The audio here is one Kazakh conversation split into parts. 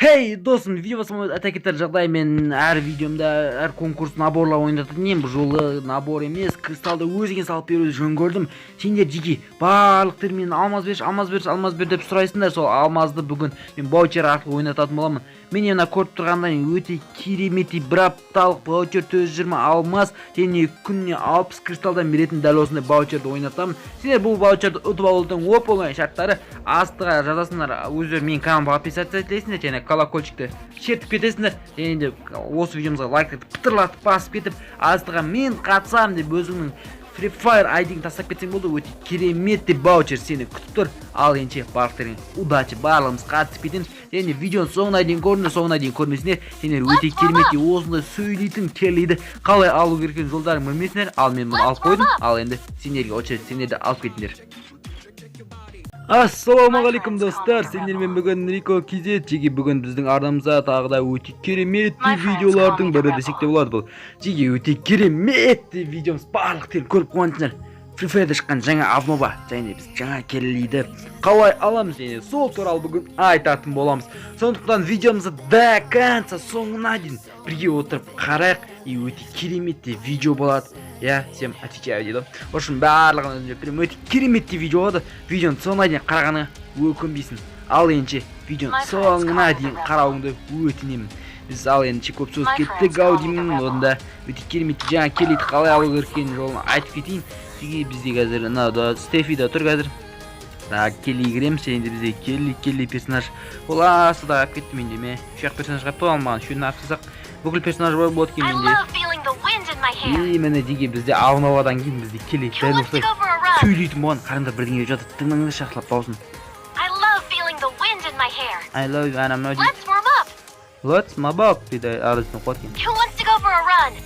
Хей, досым, видео басылмай айта кетер жағдай: мен әр видеомда әр конкурс наборлар ойнататын едім. Бұл жолы набор емес, кристалды өзіңе салып беруді жөн көрдім. Сендер жеке барлықтарың мені «алмаз берші, алмаз берші, алмаз бер» деп сұрайсыңдар. Сол алмазды бүгін мен ваучер арқылы ойнататын боламын. Міне, мына көріп тұрғандай, өте кереметтей бір апталық ваучер, 420 алмаз және күніне 60 кристалдан беретін дәл осындай ваучерді ойнатамын. Сендер бұл ваучерді ұтып алудың оп оңай шарттары: астыға жазасыңдар, өздері менің каналыма подписаться етесіңдер және колокольчикті шертіп кетесіңдер және де осы видеомызға лайкты пытырлатып басып кетіп, астыға «мен қатысамын» деп өзіңнің Free Fire ID-ңді тастап кетсең болды. Өте керемет деп ваучер сені күтіп тұр. Ал ендеше, барлықтарыңа удачи, барлығымыз қатысып кетеміз және видеоның соңына дейін көріңдер. Соңына дейін көрмесеңдер, сендер өте керемет осындай сөйлейтін Келлиді қалай алу керек екенін жолдарын білмейсіңдер. Ал мен бұны алып қойдым, ал енді сендерге очередь, сендер де алып кетіңдер. Ассалаумағалейкум, достар! Сендермен бүгін Рико KZ. Жеге, бүгін біздің арнамызда тағы да өте керемет видеолардың бірі десек те болады. Бұл, жеге, өте керемет видеомыз, барлықтарың көріп қуантыңдар. Free Fire'да шыққан жаңа обнова және біз жаңа Келлиді қалай аламыз және сол туралы бүгін айтатын боламыз. Сондықтан видеомызды до конца, соңына дейін бірге отырып қарайық, и өте керемет видео болады. Я всем отвечаю дейді ғой. В общем, барлығын өзім жеп беремін. Өте керемет видео болады, видеоның соңына дейін қарағаныңа өкінбейсің. Ал ендеше, видеоның соңына дейін қарауыңды өтінемін. Біз, ал ендеше, көп сөз кеттік ау деймін. Онда өте керемет жаңа Келлиді қалай алу керек екенін, жолын айтып кетейін. Жеге, бізде қазір мынау Стефи да тұр қазір. Так, Келли кіреміз және де бізде Келли персонаж, ол астыда қалып кетті. Менде ме, үш ақ персонаж қалыпты ғой алмаған. Үшеуін алып тастасақ, бүкіл персонаж бар болады екен менде. И міне, жеге, бізде обновадан кейін бізде Келли дәл осылай сөйлейтін болған. Қараңдар, бірдеңе деп жатыр, тыңдаңдаршы жақсылап дауысын. «I love you» ана мынау дейді. «Let's mop up» дейді, арасына қояды екен.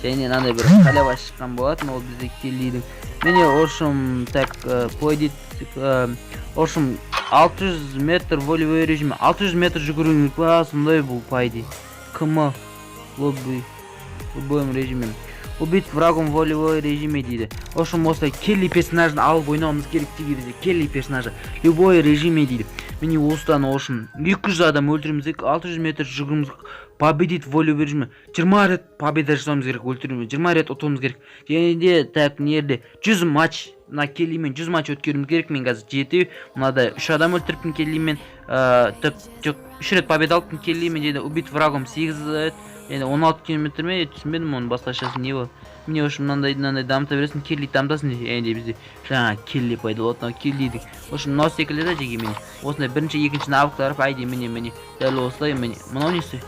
Және мынандай бір халява шыққан болатын, ол бізде Келлидің. Міне, в общем, так, пойдет, в общем, 600 метр волевой режиме, 600 метр жүгіру керек па, сондай бұл, по идее. Км лобби в любом режиме убить врагом в волевой режиме дейді. В общем, осылай Келли персонажын алып ойнауымыз керек деген. Бізде Келли персонажы любой режиме дейді. Міне, осыдан, в общем, 200 адам өлтіруіміз керек, 600 метр жүгіруіміз керек, победить в волевой режиме, 20 рет победа жасауымыз керек, өлтіруіміз, 20 рет ұтуымыз керек. Және де, так, мына жерде 100 матч, мына Келлимен 100 матч өткеруіміз керек. Мен қазір жетеу, мынада үш адам өлтіріппін Келлимен, так, жоқ, үш рет победа алыппын Келлимен. Және убить врагом сегіз рет және 16 километр ме, түсінбедім оның басқашасы не ол. Міне, в общем, мынандай мынандай дамыта бересің, Келли дамытасың және де бізде жаңа Келли пайда болады. Мынау Келлидің, в общем, мынау секілді да, жеге. Міне, осындай бірінші, екінші навыктары, по идее. Міне, міне, дәл осылай. Міне, мынау несі?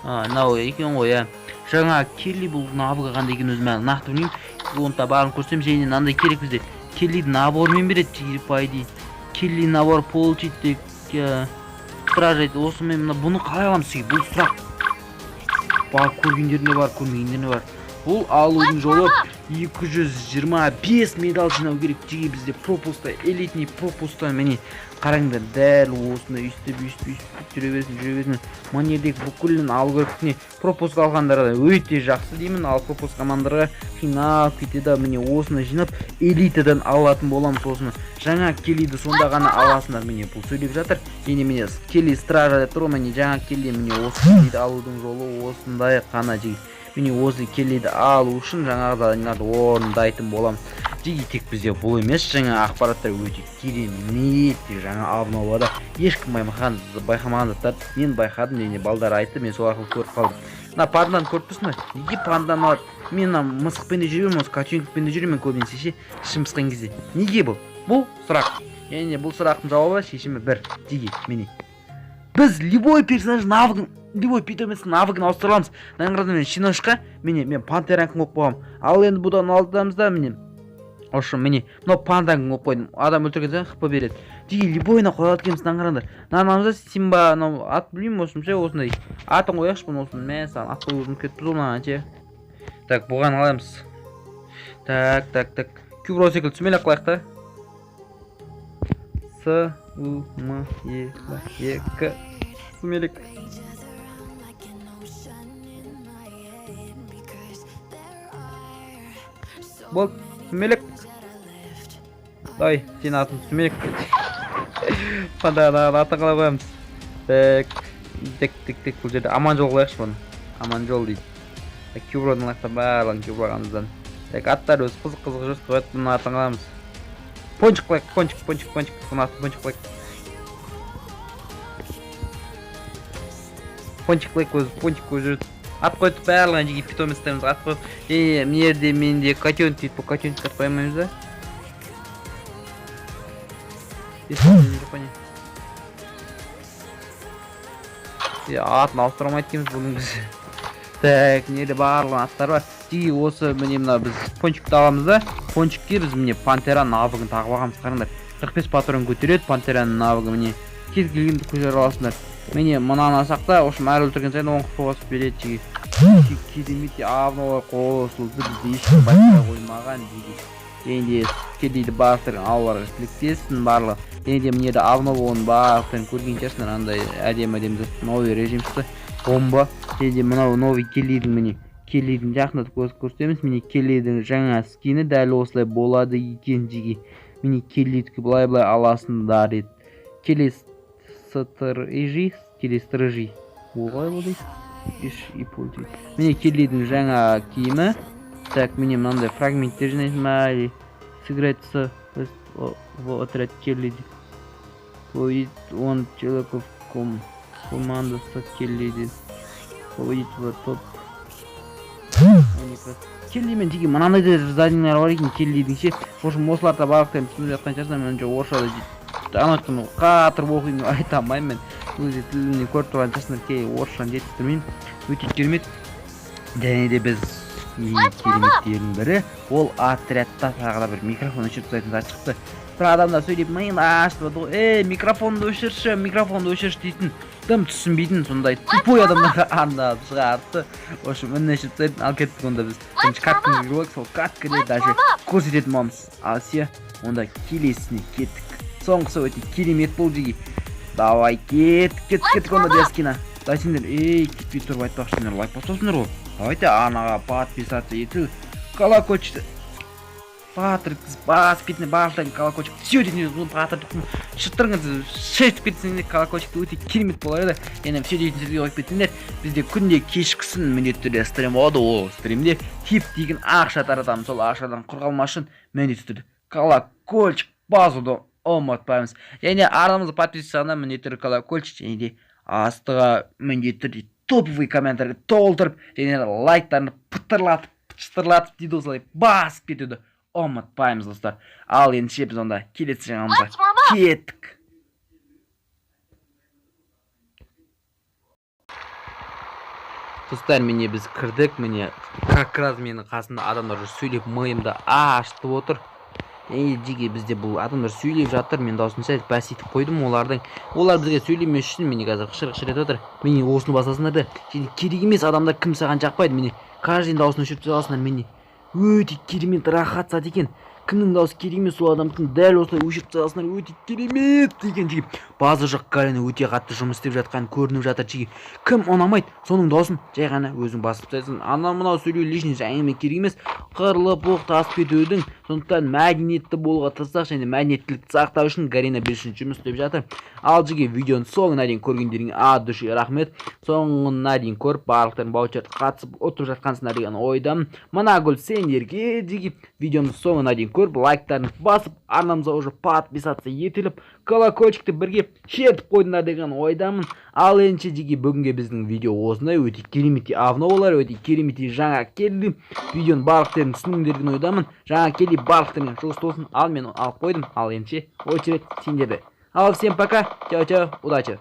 А, мынау екен ғой, иә, жаңа Келли. Бұл навыгы қандай екенін өзім әлі нақты білмеймін, оны да барын көрсем. Және мынандай керек бізде, Келлиді набормен береді, по идее. Келли набор получить деп стража. Осымен мына бұны қалай аламыз сізге? Бұл сұрақ бар, көргендеріне бар, көрмегендеріне бар. Бұл алудың жолы 225 медаль жинау керек, жеге. Бізде пропуста, элитный пропуста. Міне, қараңдар, дәл осындай өйстіп, өйстіп, өйстіп жүре бересің, жүре бересің. Мына жердегі бүкілін алу керек. Міне, пропуск алғандарға өте жақсы деймін, ал пропуск алмағандарға қиналып кетеді. Міне, осыны жинап, элитадан алатын боламыз осыны. Жаңа Келлиді сонда ғана аласыңдар. Міне, бұл сөйлеп жатыр. Және міне, Келли стража деп тұр ғой. Міне, жаңа Келли, міне, осы Келлиді алудың жолы осындай қана, жеге. Міне, осы Келлиді алу үшін жаңағы заданияларды орындайтын боламыз, жеге. Тек бізде бұл емес, жаңа ақпараттар өте керемет. Жаңа обновада ешкім байқамаған заттарды мен байқадым және балдар айтты, мен сол арқылы көріп қалдым. Мына панданы көріп тұрсың ба? Неге панданы алады? Мен мына мысықпен де жүремін, осы котенокпен де жүремін көбінесе ше, ішім пысқан кезде. Неге бұл? Бұл сұрақ. Және бұл сұрақтың жауабы, шешімі бір, жеге. Міне, біз любой персонаж навыгын, любой питомецтің навыгын ауыстыра аламыз. Мына қараңдар, мен щеночка, міне, мен пантеранікін қойып қойғанмын. Ал енді бұдан алдамыз да, міне, в общем, міне, мынау панданікін қойып қойдым, адам өлтірген сайын хп береді. Жеге, любойына қоя алады екенбіз. Мынаны қараңдар, мынаны аламыз да, Симба, анау ат білмеймін, в общем ше, осындай атын қояйықшы бұны осыны. Мә саған, ат қоюды ұмытып кетіппіз ғой мынаған ше. Так, бұған аламыз. Так, так, так, кюбро секілді сүмелек қылайық та. С, У, М, Е, Л, Е, К, сүмелек. Болды, сүмелек. Давай, сенің атың сүмелек. Панданың атын қалай қоямыз? Так, тек, тек, тек, бұл жерде Аманжол қылайықшы бұны. Аманжол дейді. Так, Кюбродан алайық та, барлығын Кюбрағанымыздан. Так, аттар өзі қызық қызық жүріс қояды, бұның атын қыламыз. Пончик қылайық, пончик, пончик, пончик, бұның атын пончик қылайық. Пончик қылайық, өзі пончик қойып жүреді. Ат қойдық барлығын, жеке питомецтеріміз ат қойдық. Е, мына жерде менде котенок дейді, бұл котенокты ат қоя алмаймыз да? Е, атын ауыстыра алмайды екенбіз бұның біз. Так, мына жерде барлығының аттары бар. Жеке осы міне мына біз пончикті аламыз да, пончикке біз міне пантера навыгын тағып алғанбыз, қараңдар. 45 патрон көтереді пантераның навыгы, міне. Кез келгенді көтере аласыңдар. Міне мынаны алсақ та, в общем, әр өлтірген сайын 10 құты қосып береді жеке. Керемет обнова қосылды, бізде ешкім байқай қоймаған жеке. Және де келеді барлықтарын алуларға тілектеспін барлығы. Және де мына жерде обнова, оның барлықтарын көрген шығарсыңдар, андай әдемі әдемі зат, новый режим шықты, бомба. Және де мынау новый Келлидің, міне Келлидің жақындатып көрсетеміз. Міне Келлидің жаңа скині дәл осылай болады екен жеке. Міне Келлидікі былай былай аласыңдар еді. Келли стрижи, Келли стрижи. Ол қалай болды? Иш и пульт дейді. Міне Келлидің жаңа киімі. Так, міне мынандай фрагменттер жинайсың ба, или сыграть с в отряд Келли дейді. Победить он человеков команда с Келли дейді. Победить в топ. Келлимен жеке мынандай да заданиялар бар екен Келлидің ше. В общем, осыларды барлықтарын түсініп жатқан шығарсыңдар. Мен жоқ орысшада ана қатырып оқимын деп айта алмаймын мен. Өзі тілінен көріп тұрған шығарсыңдар, кей орысшаны жетістірмеймін. Өте керемет. Және де біз ең кереметтерінің бірі ол отрядта тағы да бір микрофон өшіріп тастайтын зат шықты. Бір адамдар сөйлеп миын ашып жатыр ғой, ей, микрофонды өшірші, микрофонды өшірші дейтін, дым түсінбейтін сондай тупой адамдарға арнап шығарыпты. В общем, үн өшіріп тастайтын. Ал кеттік онда біз бірінші катканы кіріп алайық, сол каткіде даже көрсететін боламыз. Ал все, онда келесісіне кеттік. Соңғысы өте керемет болды жеке. Давай, кеттік, кеттік, кеттік онда без кино. Давай сендер, ей, кетпей тұрып айтпақшы, сендер лайк басасыңдар ғой. Давайте анаға подписаться ету, колокольчикті батырып басып кетіңдер, барлықтарың колокольчик все дейтін, батырып шытырыңыз шертіп кетсеңдер колокольчикті, өте керемет болар еді. Және все дейтін сөзге қойып кетсеңдер, бізде күнде кешкісін міндетті түрде стрим болады. Ол стримде тип деген ақша таратамыз, сол ақшадан құр қалмас үшін міндетті түрде колокольчик басуды ұмытпаймыз. Және арнамызға подписаться міндетті түрде колокольчик, және де астыға міндетті түрде топовый комментарий толтырып, және лайктарын пытырлатып шытырлатып дейді, осылай басып кетуді ұмытпаймыз, достар. Ал ендеше біз онда келесі жаңалығымызға кеттік. Достар, міне біз кірдік, міне как раз менің қасымда адамдар сөйлеп миымды ашытып отыр. Ей, жеке бізде бұл адамдар сөйлеп жатыр, мен дауысын сәл бәсейтіп қойдым олардың. Олар бізге сөйлемес үшін міне қазір қышыр-қышыр етіп отыр. Міне осыны басасыңдар да, және керек емес адамдар кім саған жақпайды, міне каждыйдың дауысын өшіріп тастай аласыңдар. Міне өте керемет рахат зат екен. Кімнің дауысы керек емес, сол адамдікін дәл осылай өшіріп тастай аласыңдар, өте керемет деген жеке. База жоқ Гарена өте қатты жұмыс істеп жатқан көрініп жатыр жеке. Кім ұнамайды, соның дауысын жай ғана өзің басып тастайсың. Анау мынау сөйлеу лишний әңгіме керек емес. Қырылып оқтасып кетудің, сондықтан мәдениетті болуға тырысайық және мәдениеттілікті сақтау үшін Гарена біз үшін жұмыс істеп жатыр. Ал жеке видеоның соңына дейін көргендеріңе от души рахмет. Соңына дейін көріп барлықтарың ваучерді қатысып ұтып жатқансыңдар деген ойдамын. Мына гүл сендерге жеке видеоның соңына дейін көріп, лайктарын басып, арнамызға уже подписаться етіліп, колокольчикті бірге шертіп қойдыңдар деген ойдамын. Ал ендеше жеке бүгінге біздің видео осындай өте керемет обновалар, өте керемет жаңа келді. Видеоның барлықтарын түсіндіңдер деген ойдамын. Жаңа келді барлықтарыңа жұғысты болсын. Ал мен алып қойдым. Ал ендеше очередь сендерде. Ал всем пока. Чао-чао, удачи.